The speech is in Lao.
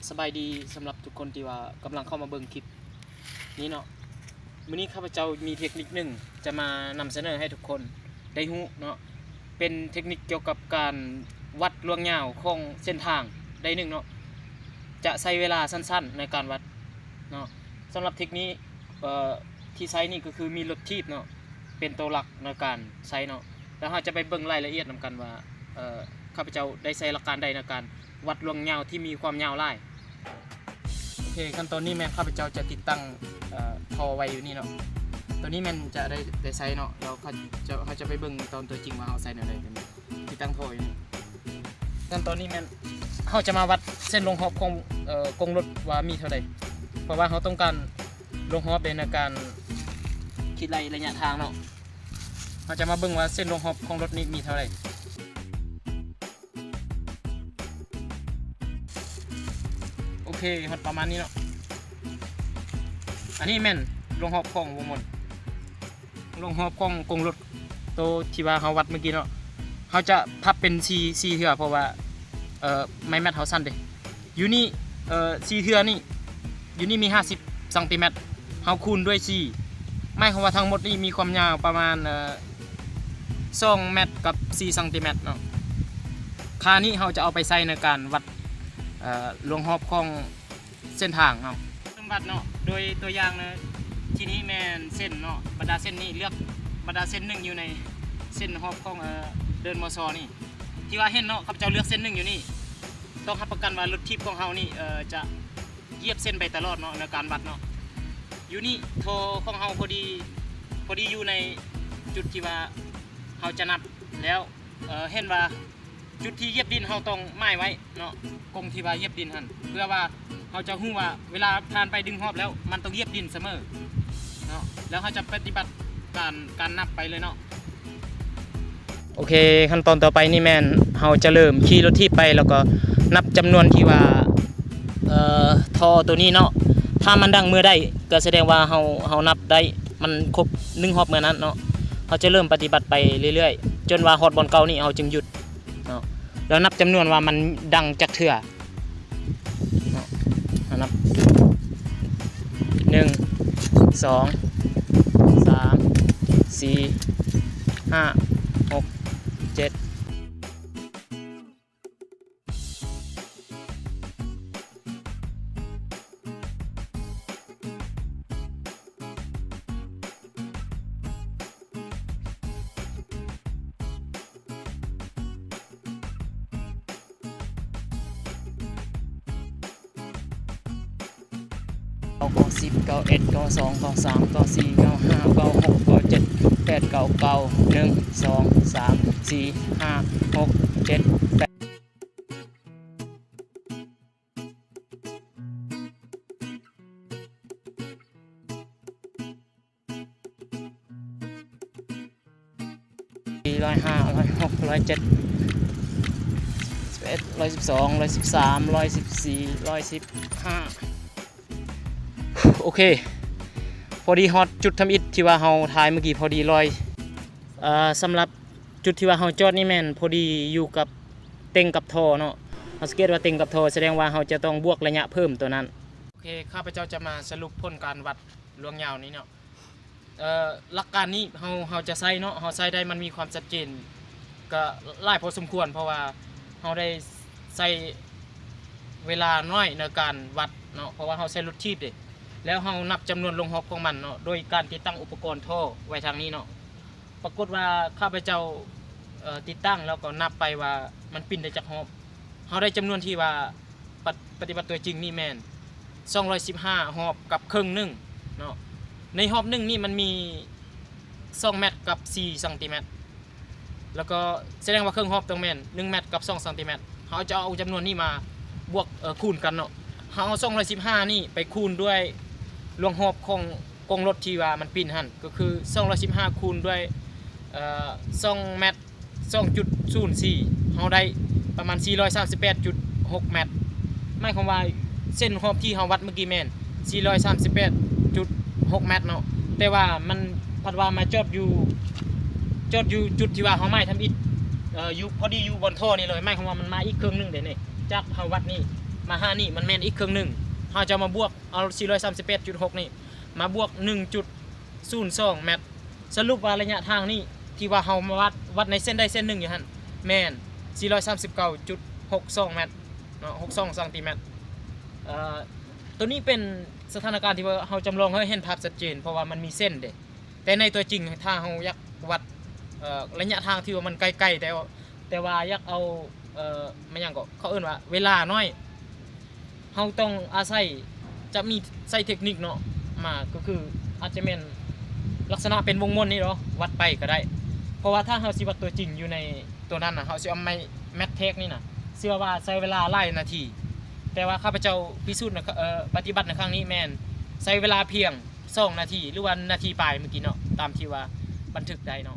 ສະບາຍດີສຳລັບທຸກຄົນທີ່ວ່າກຳລັງເຂົ້າມາເບິ່ງຄລິບນີ້ເນາະ. ມື້ນີ້ຂ້າພະເຈົ້າມີເທັກນິກໜຶ່ງຈະມານຳສະເໜີໃຫ້ທຸກຄົນໄດ້ຮູ້ເນາະ, ເປັນເທັກນິກກ່ຽວກັບການວັດລວງຍາວຂອງເສັ້ນທາງໄດ້ໜຶ່ງເນາະ, ຈະໃຊ້ເວລາສັ້ນໆໃນການວັດເນາະ. ສຳລັບເທັກນິກ ເອີ ທີ່ໃຊ້ນີ້ກໍຄືມີລົດຖີບເນາະ ເປັນໂຕຫຼັກໃນການໃຊ້ເນາະ. ແລ້ວເຮົາຈະໄປເບິ່ງລາຍລະອຽດນຳກັນວ່າ ເອີ ຂ້າພະເຈົ້າໄດ້ໃຊ້ຫຼັກການໃດໃນການວັດລວງຍາວທີ່ມີຄວາມຍາວຫຼາຍ. ໂອເຄ ຂັ້ນຕອນນີ້ແມ່ນຂ້າພະເຈົ້າຈະຕິດຕັ້ງ ເອີ ທໍ່ໄວ້ຢູ່ນີ້ເນາະ. ໂຕນີ້ແມ່ນຈະໄດ້ ໄດ້ໃຊ້ເນາະ, ແລ້ວເຮົາຈະ ເຮົາຈະໄປເບິ່ງຕອນຕົວຈິງວ່າເຮົາໃຊ້ແນວໃດ. ຕິດຕັ້ງທໍ່ຢູ່ນີ້. ຂັ້ນຕອນນີ້ແມ່ນເຮົາຈະມາວັດເສັ້ນລວງຮອບຂອງ ເອີ ກົງລົດວ່າມີເທົ່າໃດ, ເພາະວ່າເຮົາຕ້ອງການລວງຮອບໃນການຄິດໄລ່ໄລຍະທາງເນາະ. ເຮົາຈະມາເບິ່ງວ່າເສັ້ນລວງຮອບຂອງລົດນີ້ມີເທົ່າໃດ. ໂອເຄ ຮອດປະມານນີ້ເນາະ. ອັນນີ້ແມ່ນລວງຮອບຂອງວົງມົນ ລວງຮອບຂອງກົງລົດ ໂຕທີ່ວ່າເຮົາວັດເມື່ອກີ້ເນາະ. ເຮົາຈະພັບເປັນສີ່ ສີ່ເທື່ອ ເພາະວ່າ ເອີ ໄມ້ແມັດເຮົາສັ້ນເດ້. ຢູ່ນີ້ ເອີ ສີ່ເທື່ອນີ້ ຢູ່ນີ້ມີຫ້າສິບຊັງຕີແມັດ, ເຮົາຄູນດ້ວຍສີ່ ໝາຍຄວາມວ່າທັງໝົດນີ້ມີຄວາມຍາວປະມານ ເອີ ສອງແມັດກັບສີ່ຊັງຕີແມັດເນາະ. ຄ່ານີ້ເຮົາຈະເອົາໄປໃຊ້ໃນການວັດ ເອີ ລວງຮອບຂອງ ເສັ້ນທາງເນາະ. ເລີ່ມວັດເນາະ ໂດຍຕົວຢ່າງເນາະ ທີ່ນີ້ແມ່ນເສັ້ນເນາະ, ບັນດາເສັ້ນນີ້ເລືອກບັນດາເສັ້ນໜຶ່ງຢູ່ໃນເສັ້ນຮອບຂອງ ເອີ ເດີ່ນ ມຊ ນີ້ ທີ່ວ່າເຫັນເນາະ. ຂ້າພະເຈົ້າເລືອກເສັ້ນໜຶ່ງຢູ່ນີ້ ຕ້ອງຮັບປະກັນວ່າລົດຖີບຂອງເຮົານີ້ ເອີ ຈະຢຽບເສັ້ນໄປຕະຫຼອດເນາະ ໃນການວັດເນາະ. ຢູ່ນີ້ທໍ່ຂອງເຮົາພໍດີ ພໍດີຢູ່ໃນຈຸດທີ່ວ່າເຮົາຈະນັບ ແລ້ວ ເອີ ເຫັນວ່າ ຈຸດທີ່ຢຽບດິນເຮົາຕ້ອງໝາຍໄວ້ເນາະ, ກົງທີ່ວ່າຢຽບດິນຫັ້ນ ເພື່ອວ່າເຮົາຈະຮູ້ວ່າເວລາຜ່ານໄປດຶງຮອບແລ້ວ ມັນຕ້ອງຢຽບດິນສະເໝີເນາະ, ແລ້ວເຮົາຈະປະຕິບັດການ ການນັບໄປເລີຍເນາະ. ໂອເຄ ຂັ້ນຕອນຕໍ່ໄປນີ້ແມ່ນເຮົາຈະເລີ່ມຂີ່ລົດຖີບໄປ ແລ້ວກໍນັບຈຳນວນທີ່ວ່າ ເອີ ທໍ່ໂຕນີ້ເນາະ, ຖ້າມັນດັງເມື່ອໃດ ກໍສະແດງວ່າເຮົາ ເຮົານັບໄດ້ ມັນຄົບໜຶ່ງຮອບເມື່ອນັ້ນເນາະ. ເຮົາຈະເລີ່ມປະຕິບັດໄປເລື້ອຍໆ ຈົນວ່າຮອດບ່ອນເກົ່ານີ້ ເຮົາຈຶ່ງຢຸດເນາະ, ແລ້ວນັບຈຳນວນວ່າມັນດັງຈັກເທື່ອເນາະ. ເຮົານັບ ໜຶ່ງ ສອງ ສາມ ສີ່ ຫ້າ ຫົກ ເຈັດ ເກົ້າ ເກົ້າສິບ ເກົ້າເອັດ ເກົ້າສອງ ເກົ້າສາມ ເກົ້າສີ່ ເກົ້າຫ້າ ເກົ້າຫົກ ເກົ້າເຈັດ ແປດ ເກົ້າເກົ້າ ໜຶ່ງ ສອງ ສາມ ສີ່ ຫ້າ ຫົກ ເຈັດ ແປດ ຮ້ອຍຫ້າ ຮ້ອຍຫົກ ຮ້ອຍເຈັດ ສິບເອັດ ຮ້ອຍສິບສອງ ຮ້ອຍສິບສາມ ຮ້ອຍສິບສີ່ ຮ້ອຍສິບຫ້າ. ໂອເຄ ພໍດີຮອດຈຸດທຳອິດທີ່ວ່າເຮົາຖ່າຍເມື່ອກີ້ ພໍດີຮ້ອຍ ເອີ ສຳລັບຈຸດທີ່ວ່າເຮົາຈອດນີ້ແມ່ນພໍດີຢູ່ກັບ ເຕັງກັບທໍ່ເນາະ. ເຮົາສັງເກດວ່າເຕັງກັບທໍ່ ສະແດງວ່າເຮົາຈະຕ້ອງບວກໄລຍະເພີ່ມຕົວນັ້ນ. ໂອເຄ ຂ້າພະເຈົ້າຈະມາສະຫຼຸບຜົນການວັດລວງຍາວນີ້ເນາະ. ເອີ ຫຼັກການນີ້ເຮົາ ເຮົາຈະໃຊ້ເນາະ, ເຮົາໃຊ້ໄດ້ ມັນມີຄວາມຊັດເຈນ ກໍຫຼາຍພໍສົມຄວນ ເພາະວ່າເຮົາໄດ້ໃຊ້ເວລານ້ອຍໃນການວັດເນາະ, ເພາະວ່າເຮົາໃຊ້ລົດຖີບເດ້ ແລ້ວເຮົານັບຈຳນວນລວງຮອບຂອງມັນເນາະ ໂດຍການຕິດຕັ້ງອຸປະກອນທໍ່ໄວ້ທາງນີ້ເນາະ. ປາກົດວ່າຂ້າພະເຈົ້າ ເອີ ຕິດຕັ້ງ ແລ້ວກໍນັບໄປວ່າມັນປິ່ນໄດ້ຈັກຮອບ. ເຮົາໄດ້ຈຳນວນທີ່ວ່າ ປະ ປະຕິບັດຕົວຈິງນີ້ແມ່ນສອງຮ້ອຍສິບຫ້າຮອບກັບເຄິ່ງໜຶ່ງເນາະ. ໃນຮອບໜຶ່ງນີ້ມັນມີສອງແມັດກັບສີ່ຊັງຕີແມັດ ແລ້ວກໍສະແດງວ່າເຄິ່ງຮອບຕ້ອງແມ່ນໜຶ່ງແມັດກັບສອງຊັງຕີແມັດ. ເຮົາຈະເອົາຈຳນວນນີ້ມາບວກ ເອີ ຄູນກັນເນາະ. ເຮົາເອົາສອງຮ້ອຍສິບຫ້ານີ້ໄປຄູນດ້ວຍລວງຮອບຂອງ ກົງລົດທີ່ວ່າມັນປິ່ນຫັ້ນ ກໍຄືສອງຮ້ອຍສິບຫ້າຄູນດ້ວຍ ເອີ ສອງແມັດ ສອງຈຸດສູນສີ່ ເຮົາໄດ້ປະມານສີ່ຮ້ອຍສາມສິບແປດຈຸດຫົກແມັດ. ໝາຍຄວາມວ່າເສັ້ນຮອບທີ່ເຮົາວັດເມື່ອກີ້ແມ່ນສີ່ຮ້ອຍສາມສິບແປດຈຸດຫົກແມັດເນາະ, ແຕ່ວ່າມັນພັດວ່າມາຈອດຢູ່ ຈອດຢູ່ຈຸດທີ່ວ່າເຮົາໝາຍທຳອິດ ເອີ ຢູ່ ພໍດີຢູ່ບ່ອນທໍ່ນີ້ເລີຍ. ໝາຍຄວາມວ່າມັນມາອີກເຄິ່ງໜຶ່ງເດ້ນີ້ ຈາກເຮົາວັດນີ້ ມາຫານີ້ມັນແມ່ນອີກເຄິ່ງໜຶ່ງ ເຮົາຈະມາບວກເອົາສີ່ຮ້ອຍສາມສິບແປດຈຸດຫົກນີ້ມາບວກໜຶ່ງຈຸດສູນສອງແມັດ. ສະຫຼຸບວ່າໄລຍະທາງນີ້ທີ່ວ່າເຮົາມາວັດ ວັດໃນເສັ້ນໃດເສັ້ນໜຶ່ງຢູ່ຫັ້ນ ແມ່ນສີ່ຮ້ອຍສາມສິບເກົ້າຈຸດຫົກສອງແມັດເນາະ ຫົກສອງຊັງຕີແມັດ. ເອີ ໂຕນີ້ເປັນສະຖານະການທີ່ວ່າເຮົາຈຳລອງໃຫ້ເຫັນພາບຊັດເຈນ ເພາະວ່າມັນມີເສັ້ນເດ້. ແຕ່ໃນຕົວຈິງ ຖ້າເຮົາຢາກວັດ ເອີ ໄລຍະທາງທີ່ວ່າມັນໃກ້ໆ ແຕ່ ແຕ່ວ່າຢາກເອົາ ເອີ ແມ່ນຫຍັງເກາະ ເຂົາເອີ້ນວ່າເວລາໜ້ອຍ ເຮົາຕ້ອງອາໄສ ຈະມີໃຊ້ເທັກນິກເນາະ ມາ ກໍຄືອາດຈະແມ່ນລັກສະນະເປັນວົງມົນນີ້ເນາະ ວັດໄປກໍໄດ້. ເພາະວ່າຖ້າເຮົາຊິວັດຕົວຈິງຢູ່ໃນຕົວນັ້ນນະ ເຮົາຊິເອົາໄມ້ແມັດແທກນີ້ນະ ເຊື່ອວ່າໃຊ້ເວລາຫຼາຍນາທີ ແຕ່ວ່າຂ້າພະເຈົ້າພິສູດນະ ເອີ ປະຕິບັດໃນຄັ້ງນີ້ແມ່ນໃຊ້ເວລາພຽງສອງນາທີ ຫຼືວ່ານາທີປາຍມື້ກີ້ເນາະ ຕາມທີ່ວ່າບັນທຶກໄດ້ເນາະ.